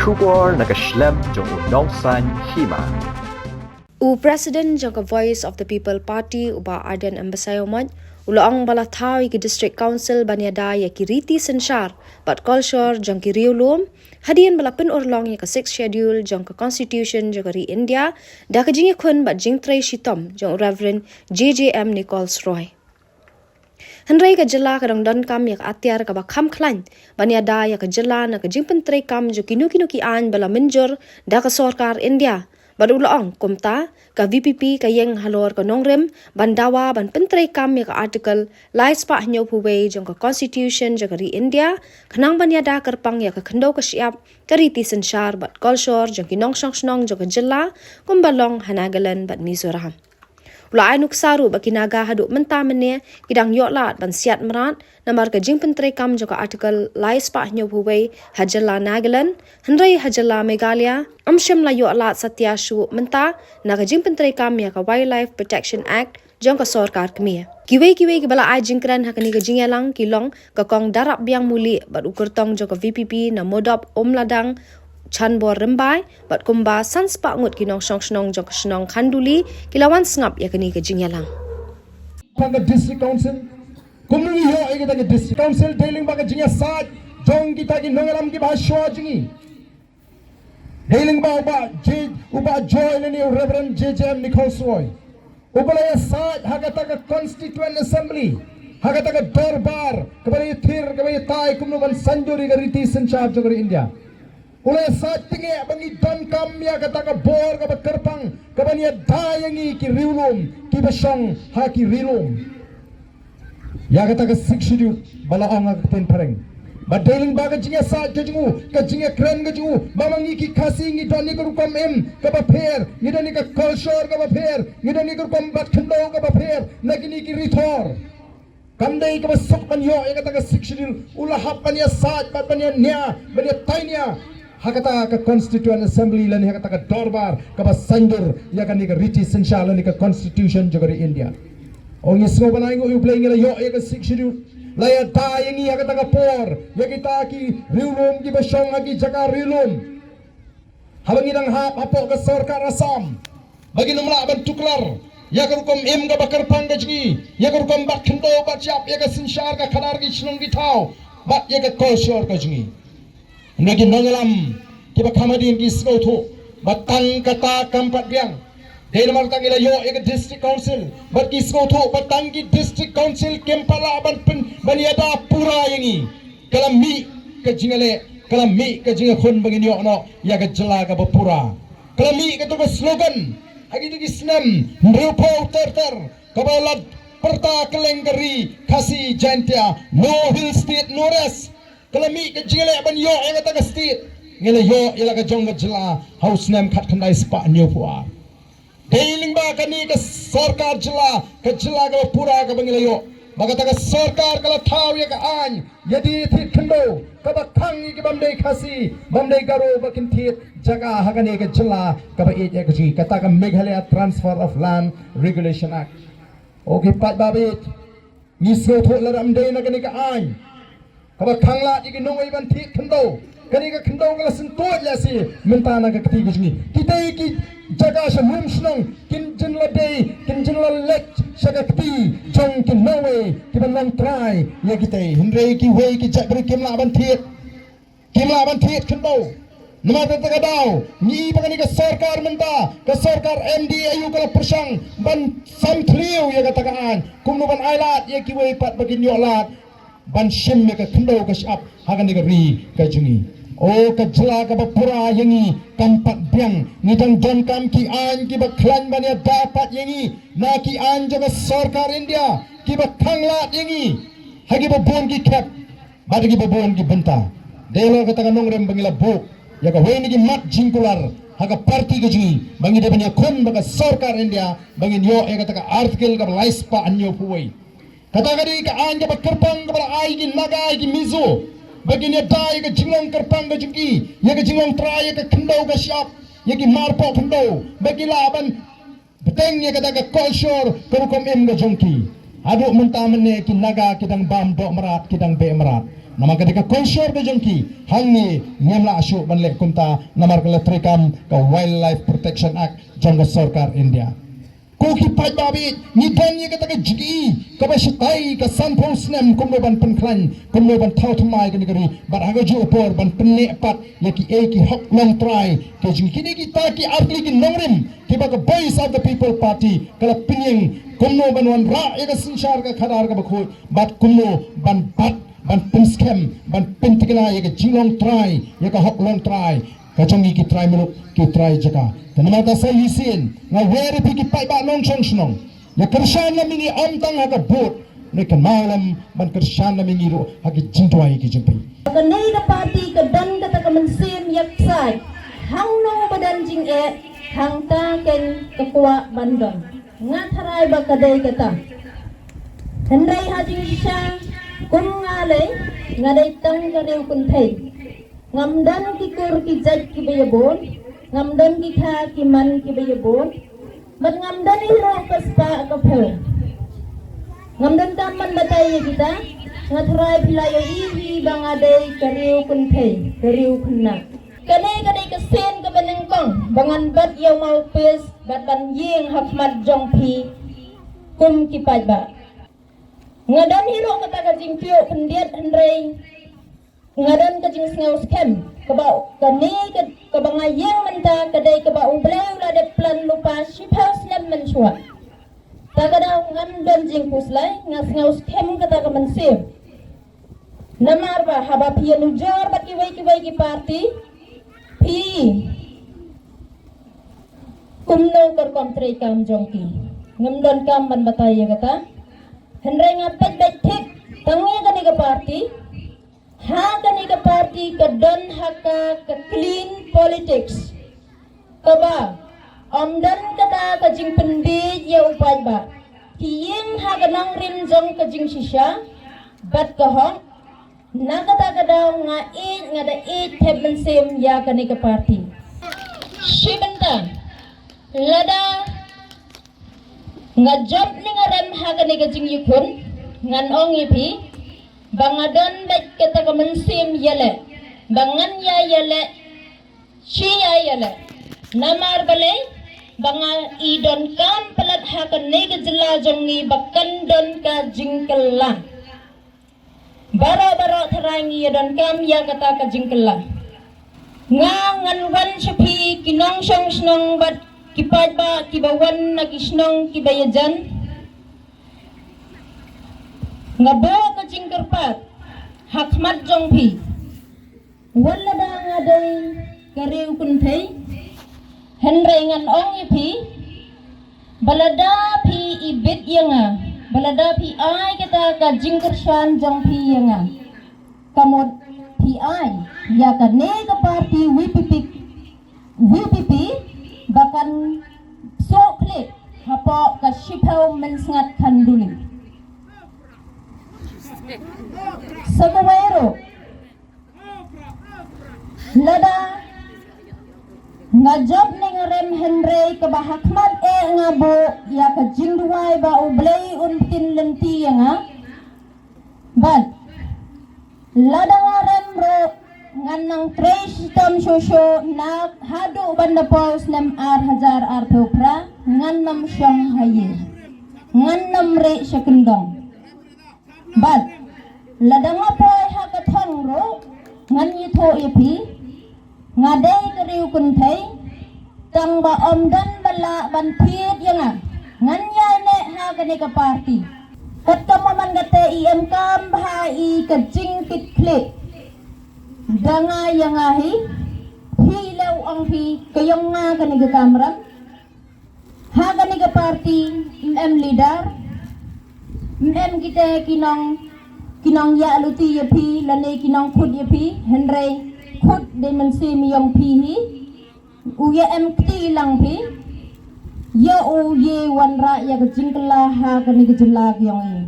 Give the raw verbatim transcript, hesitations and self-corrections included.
Khubor na ka shlem jong u Nongsaiñ Hima. U President jong ka Voice of the People Party, u Bah Ardent M Basaiawmoit, u la ong ba la thaw ïa ki District Council ban ïada ïa ki riti synshar bad kolshor jong ki riewlum, hadien ba la pynurlong ïa ka Sixth Schedule jong ka Constitution jong ka ri India da ka jingïakhun bad jingtrei shitom jong u Reverend J J M Nichols Roy. Hynrei ka jylla ka dang donkam ïa ka atiar kaba kham khlaiñ ban ïada ïa ka jylla na ka jingpyntreikam jong kino kino ki aiñ ba la mynjur da ka sorkar India. Bad u la ong kumta, ka V P P ka ïeng halor ka nongrim ban dawa ban pyntreikam ïa ka Article lai spah hynñiewphew wei jong ka Constitution jong ka ri India, khnang ban ïada kyrpang ïa ka khyndew ka shyiap, ka riti synshar bad kolshor jong ki nongshong shnong jong ka jylla, kumba long ha Nagaland bad Mizoram. U la ai nuksa ruh ba ki Naga haduh mynta mynne ki dang ïoh lad ban siat mrad namar ka jingpyntreikam jong ka Article lai spah hynñiewphew wei ha jylla Nagaland, hynrei ha jylla Meghalaya ym shym la ïoh lad satia shuh mynta na ka jingpyntreikam ïa ka Wildlife Protection Act jong ka sorkar kmie. Kiwei kiwei kiba la ai jingkren ha kane ka jingïalang ki long ka Kong Darapbiang Mulieh bad u kyrtong jong ka V P P na Modob Umladang Chanbor Rymbai, bad kumba san spah ngut ki nongshong shnong jong ka shnong Khanduli ki la wan sngap ïa kane ka jingïalang. Ka District Council, kumno ngi ïoh ïa kita ki District Council, dei lyngba ka jingïasaid jong kita ki nongïalam kiba ha shuwa jong ngi. Dei lyngba u Bah J, u Bah Joy lane u Reverend J J M Nichols Roy, uba la ïasaid ha kata ka Constituent Assembly, ha kata ka dorbar kaba la ïathir, kaba ïatai kumno ban saiñdur ïa ka riti synshar jong ka ri India. U la ïasaid tyngeh ba ngi donkam ïa kata ka bor kaba kyrpang kaban ïada ïa ngi ki riewlum kiba shong ha ki ri lum. Ïa kata ka Sixth Schedule ba la ong ha ka ktien phareng. Bad dei lyngba ka jingïasaid ka jong u, ka jingïakren ka jong u, ba ma ngi ki Khasi ngi don ïa ka rukom im kaba pher, ngi don ïa ka kolshor kaba pher, ngi don ïa ka rukom bat khyndew kaba pher na kine ki rithor. Kam dei kaba suk ban ïoh ïa kata ka Sixth Schedule, u la hap ban ïasaid bad ban ïania, ban ïatainia ha kata ka Constituent Assembly lane ha kata ka dorbar kaba saiñdur ïa kane ka riti synshar lane ka Constitution jong ka ri India. Ong, ngi sngew ban ainguh ïa U Blei ngi la ïoh ïa ka Sixth Schedule. La ïada ïa ngi ha kata ka por ïa kita ki riewlum kiba shong ha ki jaka riewlum. Haba ngi dang hap hapoh ka sorkar Assam, ba ngin ym lah ban tuklar ïa ka rukom im kaba kyrpang ka jong ngi, ïa ka rukom bat khyndew bat shyiap, ïa ka synshar ka khadar ki shnong ki thaw bad ïa ka kolshor ka jong ngi. Hynrei ki nongïalam kiba kham hadien ki sngewthuh ba tang kata kam pat biang. Dei namar kata ngi la ïoh ïa ka District Council bad ki sngewthuh ba tang ki District Council kim pat lah ban pyn, ban ïada pura ïa ngi. Ka la mih ka jingïaleh, ka la mih ka jingïakhun ba ngin ïoh noh ïa ka jylla kaba pura. Ka la mih kato ka slogan ha kito ki snem hynriewphew ter ter kaba la pyrta kylleng ka ri Khasi Jaintia, "No Hill State, no rest." Ka la mih ka jingïaleh ban ïoh ïa kata ka state. Ngi la ïoh ïa la ka jong ka jylla ha u snem khatkhyndai spah hynñiewphew ar. Dei lyngba kane ka sorkar jylla, ka jylla kaba pura kaba ngi la ïoh, ba kata ka sorkar ka la thaw ïa ka aiñ ïadie thied khyndew kaba khang ïa ki bym dei Khasi, bym dei Garo ba kin thied jaka ha kane ka jylla kaba ïeit ïa ka jong ngi, kata ka Meghalaya Transfer of Land Regulation Act. O ki paidbah ba ïeit, ngi sngewthuh lada ym dei na kane ka aiñ kaba khang lad ïa ki nongwei ban thied khyndew, kane ka khyndew ka la syntuid lehse mynta na ka kti ka jong ngi. Kitei ki jaka sha lum shnong kin jin la dei, kin jin la leit sha ka kti jong ki nongwei kiban long trai ïa kitei. Hynrei kiwei ki jaitbynriew kim lah ban thied. Kim lah ban thied khyndew. Namar kata ka daw ngi i ba kane ka sorkar mynta, ka sorkar M D A U ka la pyrshang ban sam thliew ïa kata ka aiñ, kumno ban ai lad ïa kiwei pat ba kin ïoh lad ban shim ïa ka khyndew ka shyiap ha kane ka ri ka jong ngi. O ka jylla kaba pura ïa ngi kam pat biang. Ngi dang donkam ki aiñ kiba khlaiñ ban ïada pat ïa ngi na ki aiñ jong ka sorkar India kiba khang lad ïa ngi ha kiba bun ki khep bad ha kiba bun ki bynta. Dei halor kata ka nongrim ba ngi la buh ïa kawei na ki mat jingkular ha ka party ka jong ngi ba ngi dei ban ïakhun bad ka sorkar India ba ngin ïoh ïa kata ka article kaba lai spah hynñiewphew wei. Kata ka dei ka aiñ kaba kyrpang kaba la ai ki Naga ïa ki Mizo ba kin ïada ïa ka jinglong kyrpang ka jong ki, ïa ka jinglong trai, ïa ka khyndew ka shyiap, ïa ki marpoh khyndew ba ki lah ban bteng ïa kata ka kolshor ka rukom im ka jong ki. Haduh mynta mynne ki Naga ki dang bam doh mrad, ki dang beh mrad. Namar ka dei ka culture ka jong ki, hangne ngim lah shuh ban leh kumta, namar ka la treikam ka Wildlife Protection Act jong ka sorkar India. Ko ki paidbah baieit, ngi don ïa kata ka jingïohi kaba shatai ka sanphew snem kumno ban pynkhlaiñ, kumno ban thaw thymmai kane ka ri, bad ha kajuh ka por ban pynneh pat ïa kiei ki hok longtrai ka jong ngi. Kine kita ki artylli ki nongrim kiba ka Voice of the People Party ka la pynïeng, kumno ban wanrah ïa ka synshar ka khadar kaba khuid, bad kumno ban bat, ban pynskhem, ban pynthikna ïa ka jinglongtrai, ïa ka hok longtrai ka jong ngi ki trai muluk, ki trai jaka. Te namar kata sa shisien nga wer ïa phi ki paidbah nongshong shnong, ïa kyrshan lem ïa ngi, ym tang ha ka vote, ne kynmaw lem ban kyrshan lem ïa ngi ruh ha ki jingduwai ki jong phi. Kane ka party ka don kata ka mynsiem ïa ksaid, hangno ba don jingeh, hangta kein ka kwah ban don. Nga tharai ba ka dei kata. Hynrei ha jingshisha, kum nga lei, nga dei tang ka riew kynthei. Ngam don ki kur ki jait kiba ïabun, ngam don ki kha ki man kiba ïabun, bad ngam don hi ruh ka spah ka phew. Ngam donkam ban batai ïa kita, nga tharai phi la ïohi hi ba nga dei ka riew kynthei, ka riew khynnah. Kane ka dei ka sien kaba nyngkong ba ngan bat ïa u Mawpis bad ban ïeng ha khmat jong phi kum ki paidbah. Nga don hi ruh kata ka jingpynïoh khyndiat, hynrei nga don ka jingsngew skhem kaba kane ka, kaba nga ïeng mynta ka dei kaba U Blei u la dep plan lypa shiphew snem mynshuwa. Ta ka daw ngam don jingkhuslai, nga sngew skhem kata ka mynsiem. Namar ba haba phi ïanujor bad kiwei kiwei ki party, phi kumno ka rukom treikam jong ki. Ngam donkam ban batai ïa kata. Hynrei nga peit beit thik tang ïa kane ka party. Ha kane ka party ka don ha ka, ka clean politics. Kaba ym don kata ka jingpynbiej ïa u paidbah. Ki ïeng ha ka nongrim jong ka jingshisha bad ka hok. Na kata ka daw nga ïeit, nga da ïeit thep mynsiem ïa kane ka party. Shi bynta lada nga jop ne nga rem ha kane ka jingïakhun, ngan ong ïa phi ba nga don beit kata ka mynsiem ïaleh, ba ngan ïa ïaleh, shi ïa ïaleh. Namar balei? Ba nga i donkam palat ha kane ka jylla jong ngi ba kan don ka jingkylla. Baroh baroh tharai ngi ïa donkam ïa kata ka jingkylla. Nga ngan wan sha phi ki nongshong shnong bad ki paidbah kiba wan na ki shnong kiba ïajan. Nga buh ka jingkyrpad ha khmat jong phi. Wat lada nga dei ka riew kynthei, hynrei ngan ong ïa phi, ba lada phi ibit ïa nga, ba lada phi ai kata ka jingkyrshan jong phi ïa nga, ka mut phi ai ïa kane ka party VPP, VPP ba kan suk klik hapoh ka shiphew mynsngat khanduli. Sa kawei ruh, lada nga jop ne nga rem, hynrei kaba ha khmat eh nga buh ïa ka jingduwai ba U Blei un pynlynti ïa nga. Bad lada nga rem ruh, ngan nang trei shitom shuh shuh na haduh ban da poi u snem ar hajar arphew phra, ngan nym shong ha ïing, ngan nym rieh sha kyndong. Bad lada nga poi ha ka thong ruh, ngan ïathuh ïa phi, nga dei ka riew kynthei, tang ba ym don ba lah ban thied ïa nga, ngan ïaineh ha kane ka party. Katkam ba man kata i em kam bha i ka jingkitkhlieh. Da nga ïa nga hi, phi leh u ong phi, ka ïong nga kane ka kamram. Ha kane ka party, ym em leader, ym em kita ki nong, ki nongïaluti ïa phi, lane ki nongkhut ïa phi, hynrei khut dei mynsiem ïong phi hi. U ïa em kti lang phi, ïa u ïa wanrah ïa ka jingkylla ha kane ka jylla ka ïong i.